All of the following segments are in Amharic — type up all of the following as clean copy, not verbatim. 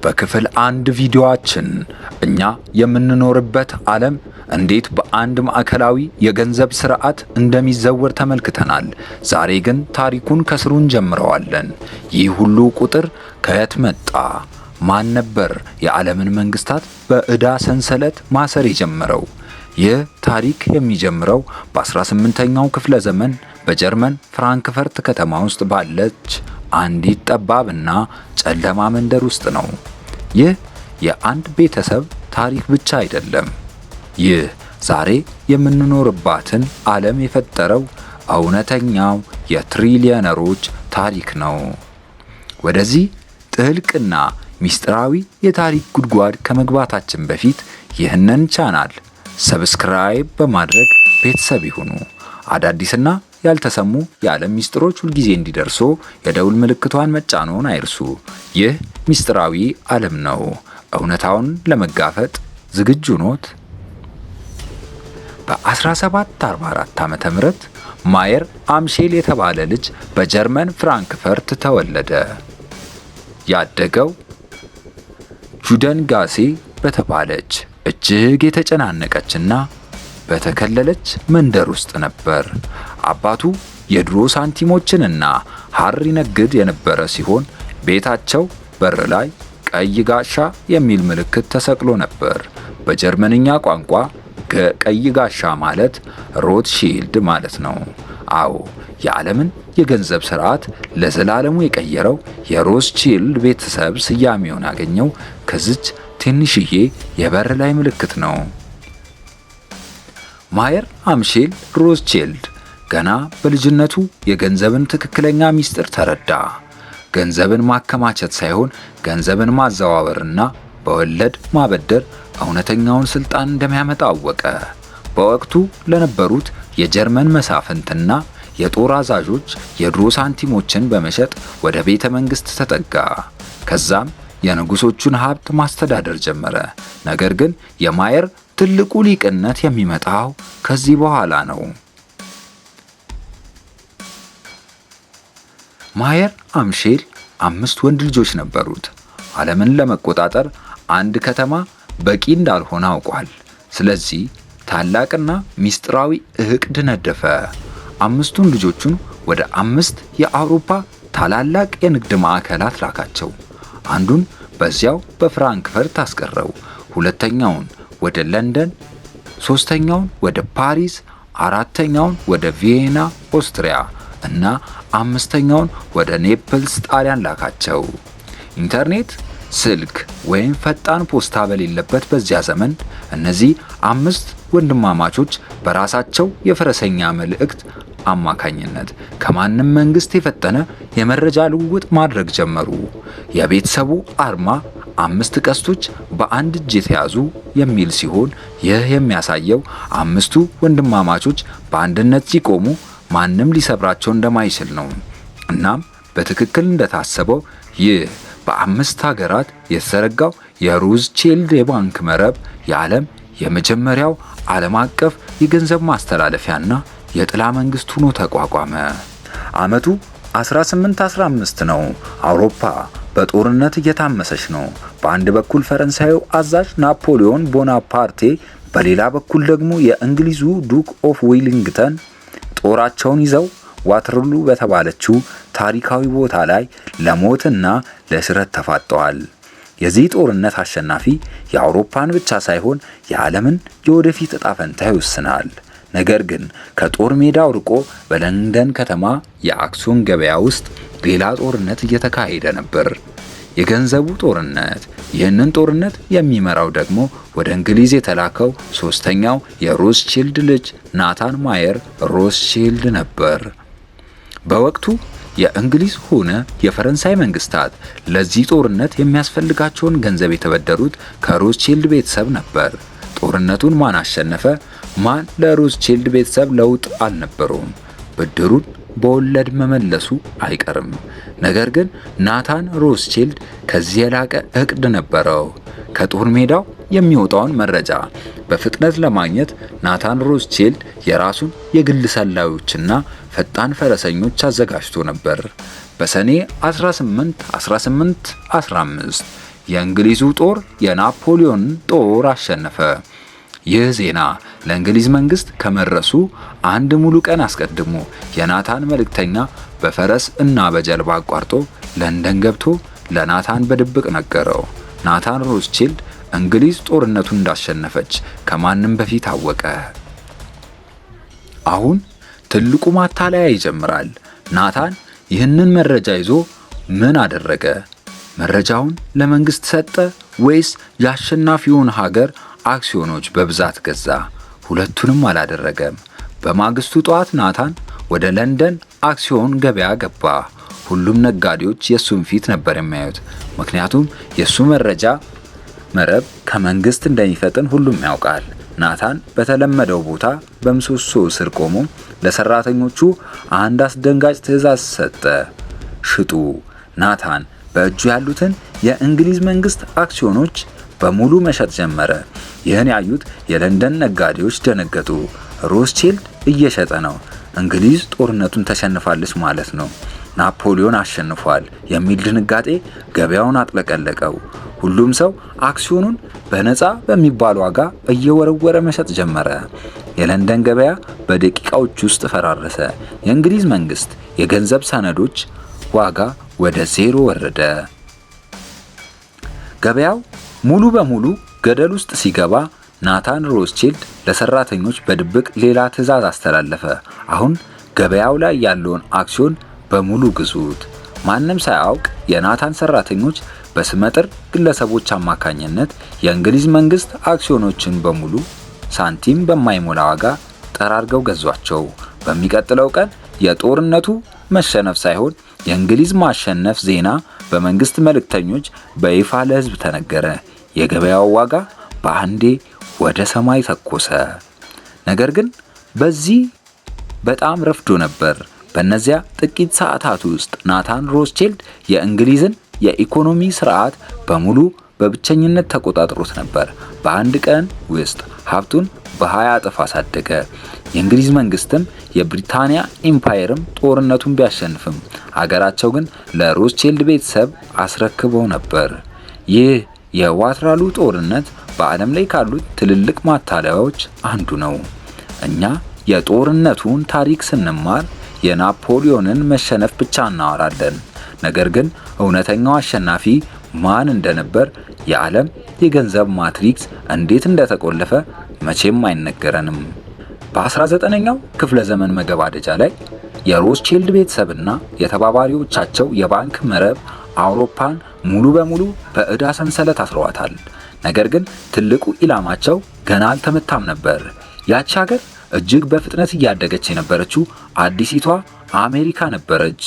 በክፍል አንድ ቪዲዮአችን እኛ የምንኖርበት ዓለም እንዴት በአንድ ማዕከላዊ የገንዘብ ስርዓት እንደሚዘወር ተመልክተናል። ዛሬ ግን ታሪኩን ከስሩ እንጀምረዋለን። ይህ ሁሉ ቁጥር ከየት መጣ? ማን ነበር የዓለምን መንግስታት በዕዳ ሰንሰለት ማሰር የጀመረው? ይህ ታሪክ የሚጀምረው በ18ኛው ክፍለ ዘመን በጀርመን ፍራንክፈርት ከተማ ውስጥ ባለች አንዲት ጠባብና ጨለማ መንደር ውስጥ ነው። ይህ የአንድ ቤተሰብ ታሪክ ብቻ አይደለም። ይህ ዛሬ የምንኖርባትን ዓለም የፈጠረው እውነተኛው የትሪሊየነሮች ታሪክ ነው። ወደዚህ ጥልቅና ሚስጥራዊ የታሪክ ጉድጓድ ከመግባታችን በፊት ይህንን ቻናል subscribe በማድረግ ቤተሰብ ይሁኑ። አዳዲስና ያልተሰሙ የዓለም ሚስጥሮች ሁልጊዜ እንዲደርሶ የደውል ምልክቷን መጫንዎን አይርሱ። ይህ ሚስጥራዊ ዓለም ነው። እውነታውን ለመጋፈጥ ዝግጁ ኖት? በ1744 ዓ.ም ማየር አምሼል የተባለ ልጅ በጀርመን ፍራንክፈርት ተወለደ። ያደገው ጁደንጋሴ በተባለች እጅግ የተጨናነቀችና በተከለለች መንደር ውስጥ ነበር። አባቱ የድሮ ሳንቲሞችንና ሐር ይነግድ የነበረ ሲሆን ቤታቸው በር ላይ ቀይ ጋሻ የሚል ምልክት ተሰቅሎ ነበር። በጀርመንኛ ቋንቋ ቀይ ጋሻ ማለት ሮትሺልድ ማለት ነው። አዎ፣ የዓለምን የገንዘብ ስርዓት ለዘላለሙ የቀየረው የሮዝቺልድ ቤተሰብ ስያሜውን ያገኘው ከዚች ትንሽዬ የበር ላይ ምልክት ነው። ማየር አምሼል ሮዝቺልድ ገና በልጅነቱ የገንዘብን ትክክለኛ ሚስጥር ተረዳ። ገንዘብን ማከማቸት ሳይሆን ገንዘብን ማዘዋወርና በወለድ ማበደር እውነተኛውን ስልጣን እንደሚያመጣ አወቀ። በወቅቱ ለነበሩት የጀርመን መሳፍንትና የጦር አዛዦች የድሮ ሳንቲሞችን በመሸጥ ወደ ቤተ መንግስት ተጠጋ። ከዛም የንጉሶቹን ሀብት ማስተዳደር ጀመረ። ነገር ግን የማየር ትልቁ ሊቅነት የሚመጣው ከዚህ በኋላ ነው። ማየር አምሼል አምስት ወንድ ልጆች ነበሩት። ዓለምን ለመቆጣጠር አንድ ከተማ በቂ እንዳልሆነ አውቋል። ስለዚህ ታላቅና ሚስጥራዊ እቅድ ነደፈ። አምስቱን ልጆቹን ወደ አምስት የአውሮፓ ታላላቅ የንግድ ማዕከላት ላካቸው። አንዱን በዚያው በፍራንክፈርት አስቀረው፣ ሁለተኛውን ወደ ለንደን፣ ሶስተኛውን ወደ ፓሪስ፣ አራተኛውን ወደ ቪየና ኦስትሪያ እና አምስተኛውን ወደ ኔፕልስ ጣሊያን ላካቸው። ኢንተርኔት፣ ስልክ ወይም ፈጣን ፖስታ በሌለበት በዚያ ዘመን እነዚህ አምስት ወንድማማቾች በራሳቸው የፈረሰኛ መልእክት አማካኝነት ከማንም መንግስት የፈጠነ የመረጃ ልውውጥ ማድረግ ጀመሩ። የቤተሰቡ አርማ አምስት ቀስቶች በአንድ እጅ የተያዙ የሚል ሲሆን ይህ የሚያሳየው አምስቱ ወንድማማቾች በአንድነት ሲቆሙ ማንም ሊሰብራቸው እንደማይችል ነው። እናም በትክክል እንደታሰበው ይህ በአምስት ሀገራት የተዘረጋው የሮዝቺልድ የባንክ መረብ የዓለም የመጀመሪያው ዓለም አቀፍ የገንዘብ ማስተላለፊያና የጥላ መንግስት ሆኖ ተቋቋመ። ዓመቱ 1815 ነው። አውሮፓ በጦርነት እየታመሰች ነው። በአንድ በኩል ፈረንሳዩ አዛዥ ናፖሊዮን ቦናፓርቴ፣ በሌላ በኩል ደግሞ የእንግሊዙ Duke of ዌሊንግተን ጦራቸውን ይዘው ዋተርሉ በተባለችው ታሪካዊ ቦታ ላይ ለሞትና ለሽረት ተፋጠዋል። የዚህ ጦርነት አሸናፊ የአውሮፓን ብቻ ሳይሆን የዓለምን የወደፊት እጣ ፈንታ ይወስናል። ነገር ግን ከጦር ሜዳው ርቆ በለንደን ከተማ የአክሱም ገበያ ውስጥ ሌላ ጦርነት እየተካሄደ ነበር። የገንዘቡ ጦርነት። ይህንን ጦርነት የሚመራው ደግሞ ወደ እንግሊዝ የተላከው ሶስተኛው የሮዝቺልድ ልጅ ናታን ማየር ሮዝቺልድ ነበር። በወቅቱ የእንግሊዝ ሆነ የፈረንሳይ መንግስታት ለዚህ ጦርነት የሚያስፈልጋቸውን ገንዘብ የተበደሩት ከሮዝቺልድ ቤተሰብ ነበር። ጦርነቱን ማን አሸነፈ፣ ማን ለሮዝቺልድ ቤተሰብ ለውጥ አልነበረውም። ብድሩን በወለድ መመለሱ አይቀርም። ነገር ግን ናታን ሮዝቺልድ ከዚህ የላቀ እቅድ ነበረው። ከጦር ሜዳው የሚወጣውን መረጃ በፍጥነት ለማግኘት ናታን ሮዝቺልድ የራሱን የግል ሰላዮችና ፈጣን ፈረሰኞች አዘጋጅቶ ነበር። በሰኔ 18 18 15 የእንግሊዙ ጦር የናፖሊዮን ጦር አሸነፈ። ይህ ዜና ለእንግሊዝ መንግስት ከመድረሱ አንድ ሙሉ ቀን አስቀድሞ የናታን መልእክተኛ በፈረስ እና በጀልባ አቋርጦ ለንደን ገብቶ ለናታን በድብቅ ነገረው። ናታን ሮስቺልድ እንግሊዝ ጦርነቱን እንዳሸነፈች ከማንም በፊት አወቀ። አሁን ትልቁ ማታለያ ይጀምራል። ናታን ይህንን መረጃ ይዞ ምን አደረገ? መረጃውን ለመንግስት ሰጠ ወይስ የአሸናፊውን ሀገር አክሲዮኖች በብዛት ገዛ? ሁለቱንም አላደረገም። በማግስቱ ጠዋት ናታን ወደ ለንደን አክሲዮን ገበያ ገባ። ሁሉም ነጋዴዎች የእሱን ፊት ነበር የሚያዩት። ምክንያቱም የእሱ መረጃ መረብ ከመንግስት እንደሚፈጥን ሁሉም ያውቃል። ናታን በተለመደው ቦታ በምሰሶ ስር ቆሞ ለሰራተኞቹ አንድ አስደንጋጭ ትዕዛዝ ሰጠ። ሽጡ። ናታን በእጁ ያሉትን የእንግሊዝ መንግስት አክሲዮኖች በሙሉ መሸጥ ጀመረ። ይህን ያዩት የለንደን ነጋዴዎች ደነገጡ። ሮስቺልድ እየሸጠ ነው፣ እንግሊዝ ጦርነቱን ተሸንፋለች ማለት ነው፣ ናፖሊዮን አሸንፏል የሚል ድንጋጤ ገበያውን አጥለቀለቀው። ሁሉም ሰው አክሲዮኑን በነፃ በሚባል ዋጋ እየወረወረ መሸጥ ጀመረ። የለንደን ገበያ በደቂቃዎች ውስጥ ፈራረሰ። የእንግሊዝ መንግስት የገንዘብ ሰነዶች ዋጋ ወደ ዜሮ ወረደ። ገበያው ሙሉ በሙሉ ገደል ውስጥ ሲገባ ናታን ሮስቺልድ ለሰራተኞች በድብቅ ሌላ ትዕዛዝ አስተላለፈ። አሁን ገበያው ላይ ያለውን አክሲዮን በሙሉ ግዙት። ማንም ሳያውቅ የናታን ሰራተኞች በስመጥር ግለሰቦች አማካኝነት የእንግሊዝ መንግስት አክሲዮኖችን በሙሉ ሳንቲም በማይሞላ ዋጋ ጠራርገው ገዟቸው። በሚቀጥለው ቀን የጦርነቱ መሸነፍ ሳይሆን የእንግሊዝ ማሸነፍ ዜና በመንግስት መልእክተኞች በይፋ ለሕዝብ ተነገረ። የገበያው ዋጋ በአንዴ ወደ ሰማይ ተኮሰ። ነገር ግን በዚህ በጣም ረፍዶ ነበር። በእነዚያ ጥቂት ሰዓታት ውስጥ ናታን ሮስቺልድ የእንግሊዝን የኢኮኖሚ ስርዓት በሙሉ በብቸኝነት ተቆጣጥሮት ነበር። በአንድ ቀን ውስጥ ሀብቱን በ20 እጥፍ አሳደገ። የእንግሊዝ መንግስትም የብሪታንያ ኢምፓየርም ጦርነቱን ቢያሸንፍም አገራቸው ግን ለሮስቺልድ ቤተሰብ አስረክበው ነበር። ይህ የዋትራሉ ጦርነት በዓለም ላይ ካሉት ትልልቅ ማታለያዎች አንዱ ነው። እኛ የጦርነቱን ታሪክ ስንማር የናፖሊዮንን መሸነፍ ብቻ እናወራለን። ነገር ግን እውነተኛው አሸናፊ ማን እንደነበር፣ የዓለም የገንዘብ matrix እንዴት እንደተቆለፈ መቼም አይነገረንም። በ19ኛው ክፍለ ዘመን መገባደጃ ላይ የሮስቺልድ ቤተሰብና የተባባሪዎቻቸው የባንክ መረብ አውሮፓን ሙሉ በሙሉ በዕዳ ሰንሰለት አስረዋታል። ነገር ግን ትልቁ ኢላማቸው ገና አልተመታም ነበር። ያቺ ሀገር እጅግ በፍጥነት እያደገች የነበረችው አዲሲቷ አሜሪካ ነበረች።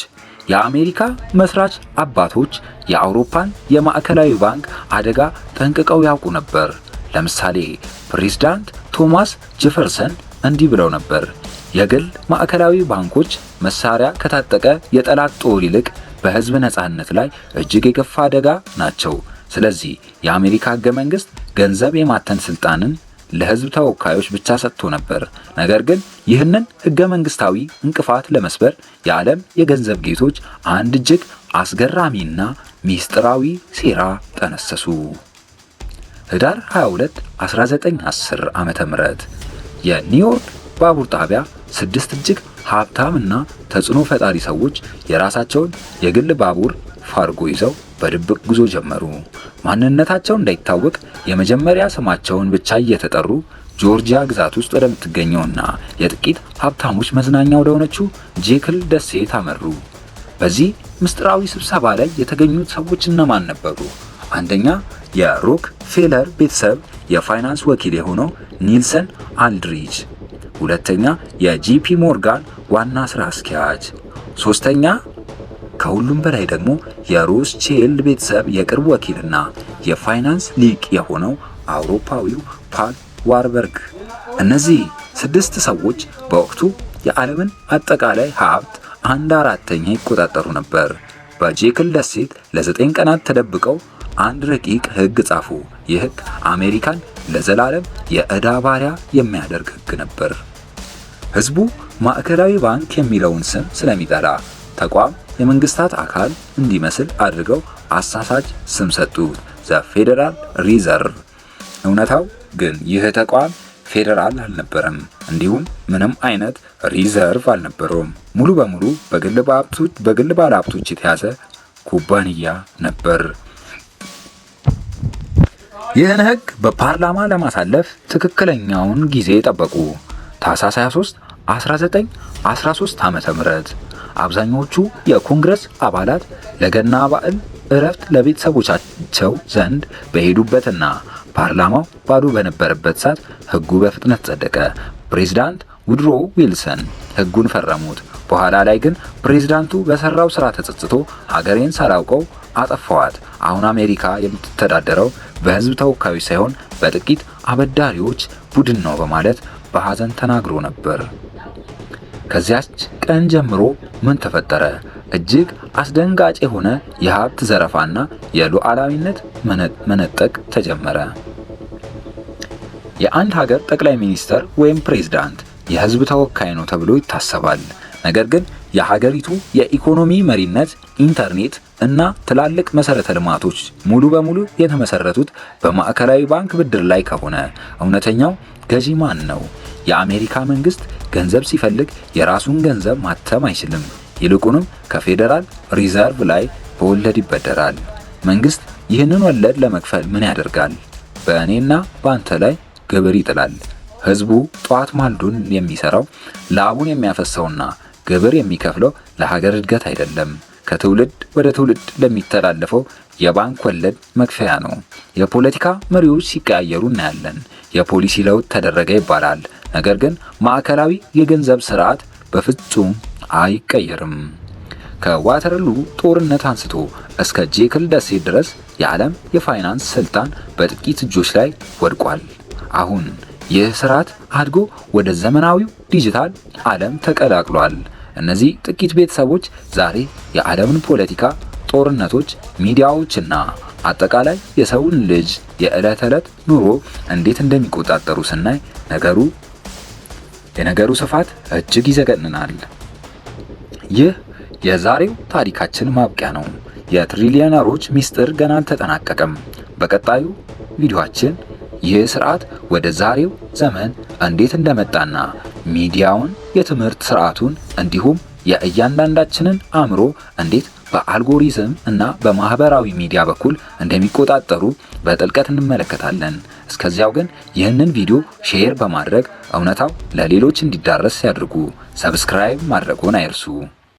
የአሜሪካ መስራች አባቶች የአውሮፓን የማዕከላዊ ባንክ አደጋ ጠንቅቀው ያውቁ ነበር። ለምሳሌ ፕሬዝዳንት ቶማስ ጄፈርሰን እንዲህ ብለው ነበር። የግል ማዕከላዊ ባንኮች መሳሪያ ከታጠቀ የጠላት ጦር ይልቅ በሕዝብ ነጻነት ላይ እጅግ የከፋ አደጋ ናቸው። ስለዚህ የአሜሪካ ሕገ መንግስት ገንዘብ የማተን ስልጣንን ለሕዝብ ተወካዮች ብቻ ሰጥቶ ነበር። ነገር ግን ይህንን ሕገ መንግስታዊ እንቅፋት ለመስበር የዓለም የገንዘብ ጌቶች አንድ እጅግ አስገራሚና ሚስጥራዊ ሴራ ጠነሰሱ። ህዳር 22 1910 ዓመተ ምህረት የኒውዮርክ ባቡር ጣቢያ ስድስት እጅግ ሀብታምና ተጽዕኖ ፈጣሪ ሰዎች የራሳቸውን የግል ባቡር ፋርጎ ይዘው በድብቅ ጉዞ ጀመሩ። ማንነታቸው እንዳይታወቅ የመጀመሪያ ስማቸውን ብቻ እየተጠሩ ጆርጂያ ግዛት ውስጥ ወደምትገኘውና የጥቂት ሀብታሞች መዝናኛ ወደሆነችው ጄክል ደሴት አመሩ። በዚህ ምስጢራዊ ስብሰባ ላይ የተገኙት ሰዎች እነማን ነበሩ? አንደኛ፣ የሮክፌለር ቤተሰብ የፋይናንስ ወኪል የሆነው ኒልሰን አልድሪች፣ ሁለተኛ፣ የጂፒ ሞርጋን ዋና ስራ አስኪያጅ፣ ሶስተኛ፣ ከሁሉም በላይ ደግሞ የሮስቺልድ ቤተሰብ የቅርብ ወኪልና የፋይናንስ ሊቅ የሆነው አውሮፓዊው ፓል ዋርበርግ። እነዚህ ስድስት ሰዎች በወቅቱ የዓለምን አጠቃላይ ሀብት አንድ አራተኛ ይቆጣጠሩ ነበር። በጄክል ደሴት ለ9 ቀናት ተደብቀው አንድ ረቂቅ ሕግ ጻፉ። ይህ ሕግ አሜሪካን ለዘላለም የዕዳ ባሪያ የሚያደርግ ሕግ ነበር። ሕዝቡ ማዕከላዊ ባንክ የሚለውን ስም ስለሚጠላ ተቋም የመንግስታት አካል እንዲመስል አድርገው አሳሳች ስም ሰጡት። The Federal Reserve። እውነታው ግን ይህ ተቋም ፌዴራል አልነበረም፣ እንዲሁም ምንም አይነት reserve አልነበረውም። ሙሉ በሙሉ በግል ባለሀብቶች የተያዘ ኩባንያ ነበር። ይህን ህግ በፓርላማ ለማሳለፍ ትክክለኛውን ጊዜ ጠበቁ። ታህሳስ 23 1913 ዓ.ም። አብዛኛዎቹ የኮንግረስ አባላት ለገና በዓል እረፍት ለቤተሰቦቻቸው ዘንድ በሄዱበትና ፓርላማው ባዶ በነበረበት ሰዓት ህጉ በፍጥነት ጸደቀ። ፕሬዝዳንት ውድሮ ዊልሰን ህጉን ፈረሙት። በኋላ ላይ ግን ፕሬዝዳንቱ በሰራው ስራ ተጸጽቶ "ሀገሬን ሳላውቀው አጠፋዋት። አሁን አሜሪካ የምትተዳደረው በህዝብ ተወካዮች ሳይሆን በጥቂት አበዳሪዎች ቡድን ነው" በማለት በሐዘን ተናግሮ ነበር። ከዚያች ቀን ጀምሮ ምን ተፈጠረ? እጅግ አስደንጋጭ የሆነ የሀብት ዘረፋና የሉዓላዊነት መነጠቅ ተጀመረ። የአንድ ሀገር ጠቅላይ ሚኒስተር ወይም ፕሬዝዳንት የህዝብ ተወካይ ነው ተብሎ ይታሰባል። ነገር ግን የሀገሪቱ የኢኮኖሚ መሪነት፣ ኢንተርኔት እና ትላልቅ መሰረተ ልማቶች ሙሉ በሙሉ የተመሰረቱት በማዕከላዊ ባንክ ብድር ላይ ከሆነ እውነተኛው ገዢ ማን ነው? የአሜሪካ መንግስት ገንዘብ ሲፈልግ የራሱን ገንዘብ ማተም አይችልም። ይልቁንም ከ Federal Reserve ላይ በወለድ ይበደራል። መንግስት ይህንን ወለድ ለመክፈል ምን ያደርጋል? በእኔና በአንተ ላይ ግብር ይጥላል። ህዝቡ ጠዋት ማልዶን የሚሰራው፣ ላቡን የሚያፈሰውና ግብር የሚከፍለው ለሀገር እድገት አይደለም፣ ከትውልድ ወደ ትውልድ ለሚተላለፈው የባንክ ወለድ መክፈያ ነው። የፖለቲካ መሪዎች ሲቀያየሩ እናያለን። የፖሊሲ ለውጥ ተደረገ ይባላል። ነገር ግን ማዕከላዊ የገንዘብ ስርዓት በፍጹም አይቀየርም። ከዋተርሉ ጦርነት አንስቶ እስከ ጄክል ደሴት ድረስ የዓለም የፋይናንስ ስልጣን በጥቂት እጆች ላይ ወድቋል። አሁን ይህ ስርዓት አድጎ ወደ ዘመናዊው ዲጂታል ዓለም ተቀላቅሏል። እነዚህ ጥቂት ቤተሰቦች ዛሬ የዓለምን ፖለቲካ፣ ጦርነቶች፣ ሚዲያዎችና አጠቃላይ የሰውን ልጅ የዕለት ተዕለት ኑሮ እንዴት እንደሚቆጣጠሩ ስናይ የነገሩ ስፋት እጅግ ይዘገንናል። ይህ የዛሬው ታሪካችን ማብቂያ ነው። የትሪሊየነሮች ሚስጥር ገና አልተጠናቀቀም። በቀጣዩ ቪዲዮአችን ይህ ስርዓት ወደ ዛሬው ዘመን እንዴት እንደመጣና ሚዲያውን፣ የትምህርት ስርዓቱን እንዲሁም የእያንዳንዳችንን አእምሮ እንዴት በአልጎሪዝም እና በማህበራዊ ሚዲያ በኩል እንደሚቆጣጠሩ በጥልቀት እንመለከታለን። እስከዚያው ግን ይህንን ቪዲዮ share በማድረግ እውነታው ለሌሎች እንዲዳረስ ያድርጉ። Subscribe ማድረግዎን አይርሱ።